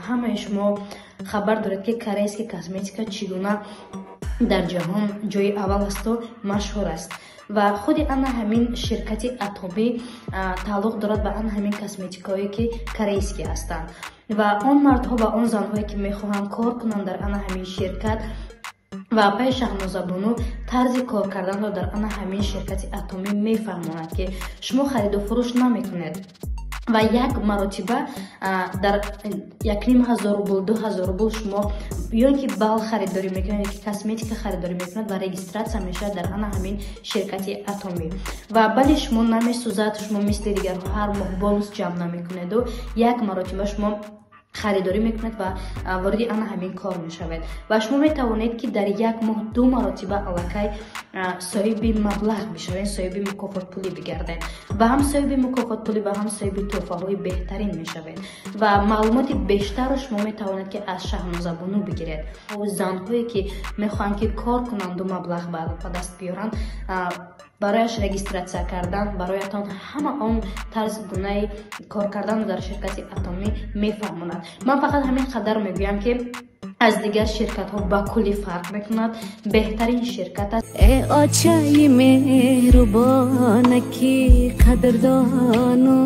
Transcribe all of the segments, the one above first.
Ҳамаи шумо хабар доред, ки корейский косметика чӣ гуна дар ҷаҳон ҷои аввал асту машҳур аст. Ва худи ана ҳамин ширкати Атомӣ тааллуқ дорад ба ана ҳамин косметикаҳое, ки корейский ҳастанд. Ва он мардҳо ва он занҳое, ки мехоҳанд кор кунанд дар ана ҳамин ширкат, ва апаи Шаҳнозабону тарзи кор карданро дар ана ҳамин ширкати Атомӣ мефаҳмонад, ки шумо хариду фурӯш намекунед ва як маротиба дар 1500 рубл, 2000 рубл шумо ё ки бал харидорӣ мекунед, ё ки косметика харидорӣ мекунед ва регистрация мешавад дар ана ҳамин ширкати Атомӣ. Ва бале, шумо намесӯзад, шумо мисли дигарҳо ҳар моҳ бонус ҷамъ намекунеду як маротиба шумо харидорӣ мекунед ва вориди ана ҳамин кор мешавед. Ва шумо метавонед, ки дар як моҳ ду маротиба аллакай соҳиби маблағ бишавед, соҳиби мукофотпулӣ бигардед ва ҳам соҳиби мукофотпулӣ ва ҳам соҳиби тӯҳфаҳои беҳтарин мешавед. Ва маълумоти бештарро шумо метавонед, ки аз Шаҳнозабону бигиред. Занҳое, ки мехоҳанд, ки кор кунанду маблағ ба даст биёранд, барояш регистрация кардан, бароятон ҳама он тарз гунаи кор карданро дар ширкати Атомӣ мефаҳмонад. Ман фақат ҳамин қадар мегӯям, ки аз дигар ширкатҳо ба куллӣ фарқ мекунад, беҳтарин ширкат аст. Э очаи меҳрубонаки қадрдону,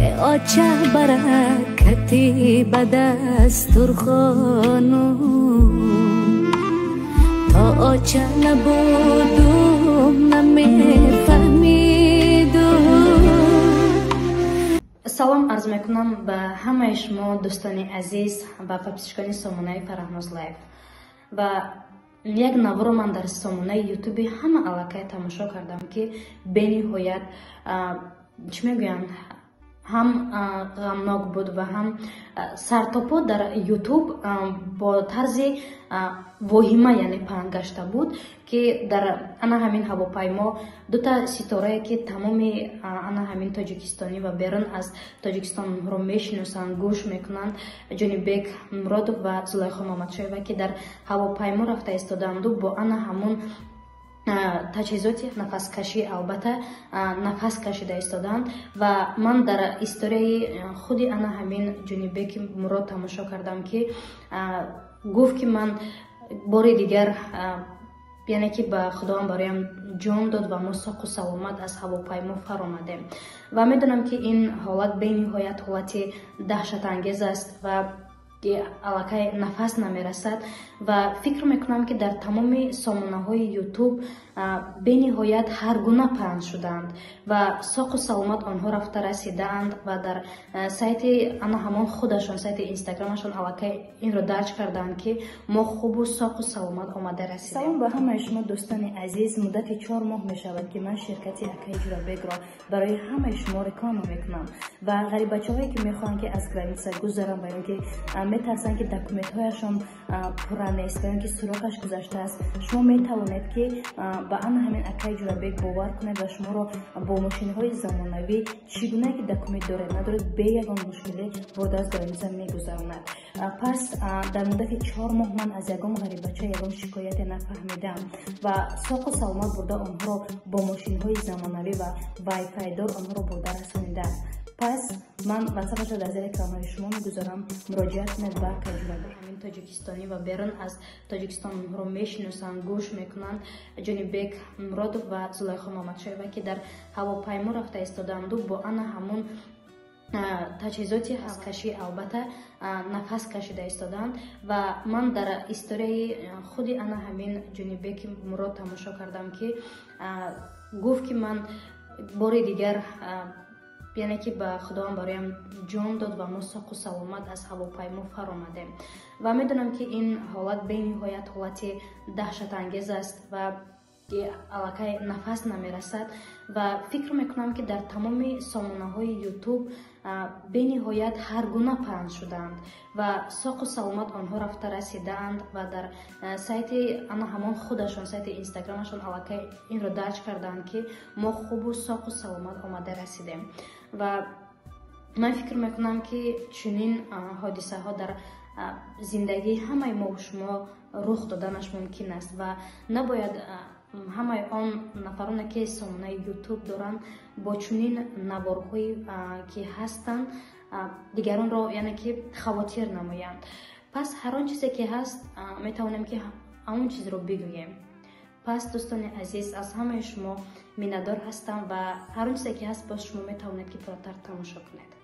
э оча, баракати ба дастурхону, то оча набудум, намефаҳмидум. Салом арз мекунам ба ҳамаи шумо, дӯстони азиз ва подписчикони сомонаи Фараҳноз Лайф. Ва як наворо ман дар сомонаи Ютуби ҳама аллакай тамошо кардам, ки бениҳоят, чӣ мегӯянд, ҳам ғамнок буд ва ҳам сартопо дар Ютуб бо тарзи воҳима, яъне паҳн гашта буд, ки дар ана ҳамин ҳавопаймо дута ситорае, ки тамоми ана ҳамин тоҷикистонӣ ва берун аз Тоҷикистон онҳоро мешиносанд, гӯш мекунанд, Ҷонибек Муродов ва Зулайхо Мамадшоева, ки дар ҳавопаймо рафта истодаанду бо ана ҳамун таҷҳизоти нафаскашӣ албатта нафас кашида истодаанд. Ва ман дар историяи худи ана ҳамин Ҷонибеки Мурод тамошо кардам, ки гуфт, ки ман бори дигар, яъне ки ба Худованд бароям ҷон дод ва мо соқу саломат аз ҳавопаймо фаромадем. Ва медонам, ки ин ҳолат бениҳоят ҳолати даҳшатангез аст ва аллакай нафас намерасад. Ва фикр мекунам, ки дар тамоми сомонаҳои Ютуб бениҳоят ҳар гуна паҳн шудаанд ва соқу саломат онҳо рафта расидаанд ва дар сайти ана ҳамон худашон, сайти Инстаграмашон аллакай инро дарҷ кардаанд, ки мо хубу соқу саломат омада расидем. Салом ба ҳамаи шумо, дӯстони азиз. Муддати 4 моҳ мешавад, ки ман ширкати акаи Ҷурабекро барои ҳамаи шумо реклама мекунам. Ва ғарибачаҳое, ки мехоҳанд, ки аз граница гузаранд ва ё ки метарсанд, ки документҳояшон пурра нест ва ё ки срокаш гузаштааст, шумо метавонед, ки ба ана ҳамин акаи Ҷурабек бовар кунед ва шуморо бо мошинҳои замонавӣ, чӣ гуна ки документ доред, надоред, бе ягон мушкилӣ бурда аз граница мегузаронад. Пас дар муддати 4 моҳ ман аз ягон ғарибача ягон шикояте нафаҳмидам ва соқу саломат бурда онҳоро бо мошинҳои замонавӣ ва вайфайдор онҳоро бурда расонидам. Пас ман ватсапашро дар зери экранҳои шумо мегузорам, муроҷиат кунед ба акаи Ҷурабек. Ҳамин тоҷикистонӣ ва берун аз Тоҷикистон онҳоро мешиносанд, гӯш мекунанд, Ҷонибек Муродов ва Зулайхо Мамадшоева, ки дар ҳавопаймо рафта истодаанду бо ана ҳамун таҷҳизоти нафаскашӣ албатта нафас кашида истодаанд. Ва ман дар историяи худи ана ҳамин Ҷонибеки Мурод тамошо кардам, ки гуфт, ки ман бори дигар, яъне ки ба Худованд бароям ҷон дод ва мо соқу саломат аз ҳавопаймо фаромадем. Ва медонам, ки ин ҳолат бениҳоят ҳолати даҳшатангез аст ва аллакай нафас намерасад. Ва фикр мекунам, ки дар тамоми сомонаҳои Ютуб бениҳоят ҳар гуна паҳн шудаанд ва соқу саломат онҳо рафта расидаанд ва дар сайти ана ҳамон худашон, сайти Инстаграмашон аллакай инро дарҷ кардаанд, ки мо хубу соқу саломат омада расидем. Ва ман фикр мекунам, ки чунин ҳодисаҳо дар зиндагии ҳамаи мову шумо рух доданаш мумкин аст ва набояд ҳамаи он нафароне, ки сомонаи Ютуб доранд, бо чунин наворҳое, ки ҳастанд. Дигаронро, яъне ки, хавотир намоянд. Пас ҳар он чизе ки ҳаст, метавонем ки ҳамон чизро бигӯем. Пас, дӯстони азиз, аз ҳамаи шумо миннатдор ҳастам ва ҳар он чизе ки ҳаст, боз шумо метавонед ки пурратар тамошо кунед.